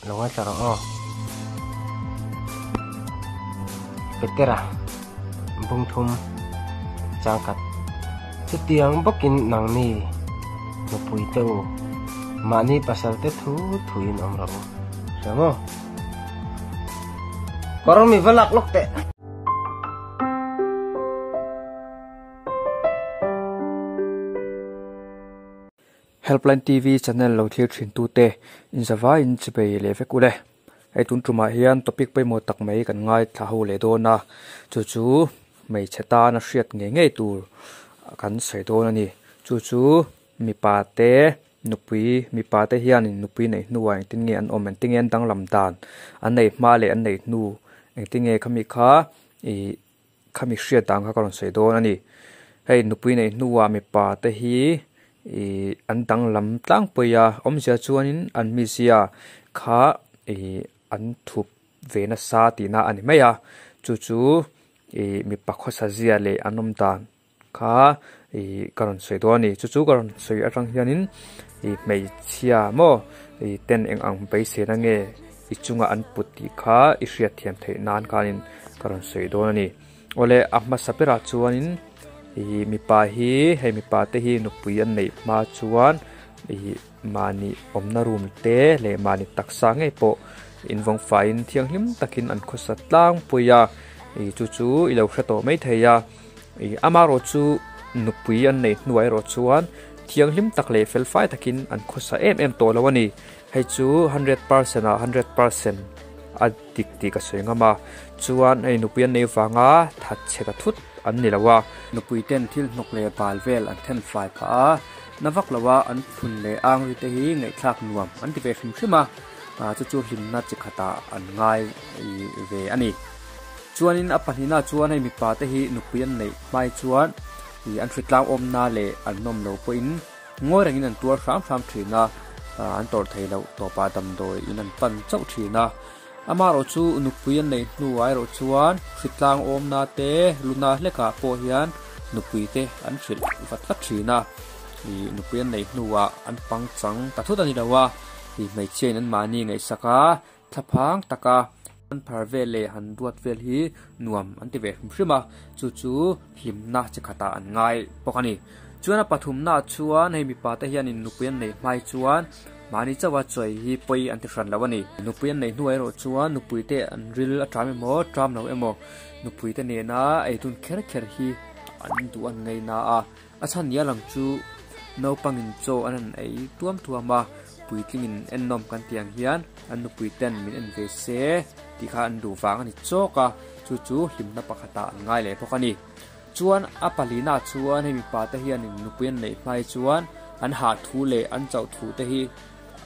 Lo ngaithla rawh aw. Petera bungthum changkhat chutiang bawkin nangni nupui te u mahni pasal te thu thuin awm rawh u. Hria maw? Kawr mi va lak lawk teh. Helpline TV channel lo thlir thin tute inzavaiin chibei leh vek ule. Hei tun tumah hian topic pawimawh tak mai kan ngaithla ho leh dawn a, chu chu hmeichhe tana hriat ngei ngei tur kan sawi dawn a ni. Chu chu mipa te nupui mipa te hianin nupui neih hnuah engtin nge an awm engtin nge an danglam dan an nei hma leh an neih hnu engtin nge khami kha ih Khami hriat dan kha ka rawn sawi dawn a ni. Hei nupui neih hnuah mipa te hi ih an danglam tlangpui a, awmzia chuanin an mizia kha ih an thup ve nasa tihna a ni mai a, chu chu ih mipa khawsa zia leh an awm dan kha ih ka rawn sawi dawn a ni. Chu chu ka rawn sawi atang hianin ih hmeichhia maw ih ten eng ang beiseina nge i chunga an put tih kha i hriatthiam theih nan khanin ka rawn sawi dawn a ni. Awle a hmasa berah chuanin ih mipa hi hei mipa te hi nupui an neih hma chuan ih mahni awmna room te leh mahni taksa ngei pawh invawng faiin thianghlim takin an khawsa tlangpui a ih chu chu i lo hre tawh mai thei a ih amaherawh chu nupui an neih hnuah erawh chuan thianghlim tak leh felfai takin an khawsa em em tawh lo a ni. Hei chu 100% ah 100% a dik tih ka sawi ngam a, chuan hei nupui an nei vanga that chhe ta thut an ni lo a. Nupui ten thil hnawk leh bal vel an then fai phah a, na vak lo a an phun leh ang ri te hi ngaihthlak nuam an ti ve hrim hrim a, chu chu hlimna chi khatah an ngai ve a ni. Chuanin a pahnihna chuan hei mipa te hi nupui an neih hmai chuan an hritlang awmna leh an nawm lo pawhin Ngawi rengin an tuar hram hram thin a, an tawrh thei loh tawpah damdawi in an pan chauh thin a. Amaherawh chu nupui an neih hnuah erawh chuan hritlang awmna te luna hlekah pawh hian nupui te an hrilh vat vat thin a. Ih nupui an neih hnuah an pangchang ta thut a ni lo a, ih hmeichhia in anmahni ngaihsak a, thlaphang taka an phar vel leh han duat vel hi nuam an ti ve hrim hrim a, chu chu hlimna chi khatah an ngai bawk a ni. Chuan a pathumnaah chuan hei mipa te hianin nupui an neih hmai chuan mahni chauha chawi hi pawi an ti hran lo a ni. Nupui an neih hnuah erawh chuan nupui te an ril a ṭam emaw ṭam lo emaw nupui te nena eitun kher kher hi an duh an ngaina a. A chhan nia lang chu naupangin chaw an han ei tuam tuam a, puitlingin ennawm kan tih ang hian an nupui ten min en ve se tih kha an duh vang a ni chawk a, chu chu hlimna pakhatah an ngai leh bawk a ni. Chuan a palina chuan hei mipa te hianin nupui an neih hmai chuan an hah thu leh an chauh thu te hi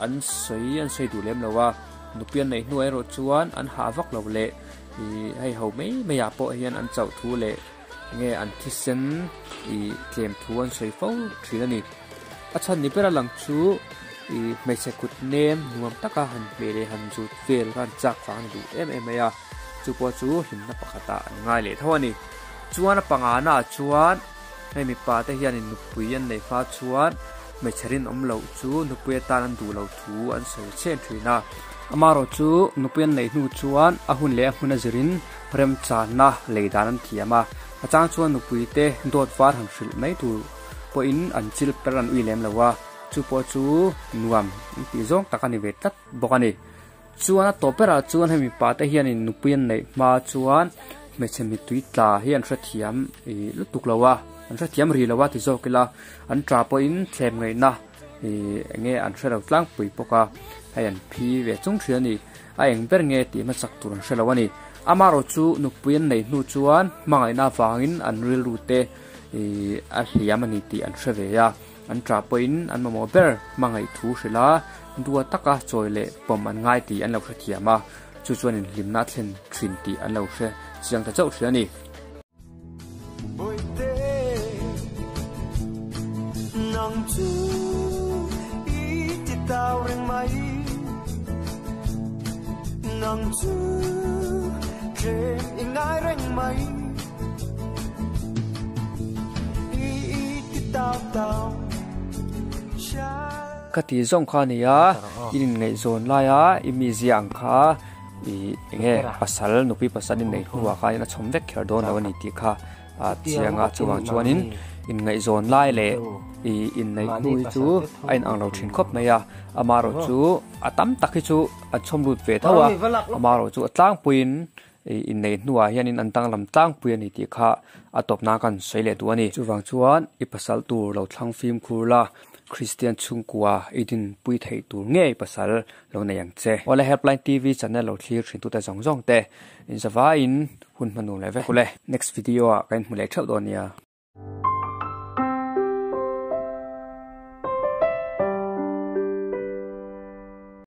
an sawi an sawi duh lem lo a, nupui an neih hnuah erawh chuan an hah vak lo leh ih hei ho mai maiah pawh hian an chauh thu leh Nge an thisen ih tlem thu an sawi fo thin a ni. A chhan ni ber a lang chu ih hmeichhe kut nem nuam taka han hmeh leh han zut vel kha an chak vang a ni duh em em mai a, chu pawh chu hlimna pakhatah an ngai leh tho a ni. Chuan a pangana ah chuan hei mipa te hianin nupui an neih hma chuan hmeichhe rinawm loh chu nupui atan an duh loh thu an sawi chhen thin a. Amaherawh chu nupui an neih hnu chuan a hun leh a hmun a zirin Remchanna lei dan an thiam a, a chang chuan nupuite dawt var han hrilh mai tur pawhin an chil per an ui lem lo a, chu pawh chu nuam an tih zawng tak a ni ve tlat bawk a ni. Chuan a tawp berah chuan hemi pate hianin nupui an neih hma chuan hmeichhe mittui tla hi an hrethiam ih lutuk lo a, an hrethiam rih lo a ti zawk ila, an tla pawhin thlem ngaihna ih eng nge an hre lo tlangpui bawk a, hei an phi ve chung thin a ni. A eng ber nge tih hmasak tur an hre lo a ni. Amaherawh chu nupui an neih hnu chuan hmangaihna avangin an rilru te ih a hliam a ni tih an hre ve a. An ṭah pawhin an mamawh ber hmangaih thu hrilh a, dua taka chawi leh pawm an ngai tih an lo hrethiam a, chu chuan inhlimna a thlen ṭhin tih an lo hre chiang ta chauh ṭhin a ni. Khati zawng kha a ni a, in inngaihzawn laia i mizia ang kha i enge pasal nupui pasal in neih hnuah khanin a chhawm vek kher dawn lo a ni tih kha a chiang a, chuvang chuanin inngaihzawn lai leh i inneih hnu hi chu a inang lo thin khawp mai a, amaherawhchu a tam tak hi chu an chhawm lut ve tho a, amaherawhchu a tlangpuiin Ih inneih hnuah hianin an danglam tlangpui a ni tih kha a tawp nan kan sawi leh duh a ni. Chuvang chuan i pasal tur lo thlang fimkhur la, Kristian chhungkua i dinpui theih tur ngei pasal lo nei ang che. Awle Helpline TV channel lo thlir thin tute zawng zawng te, inzavaiin hun hmanung leh vek ule. Next video ah ka inhmu leh theuh dawn nia.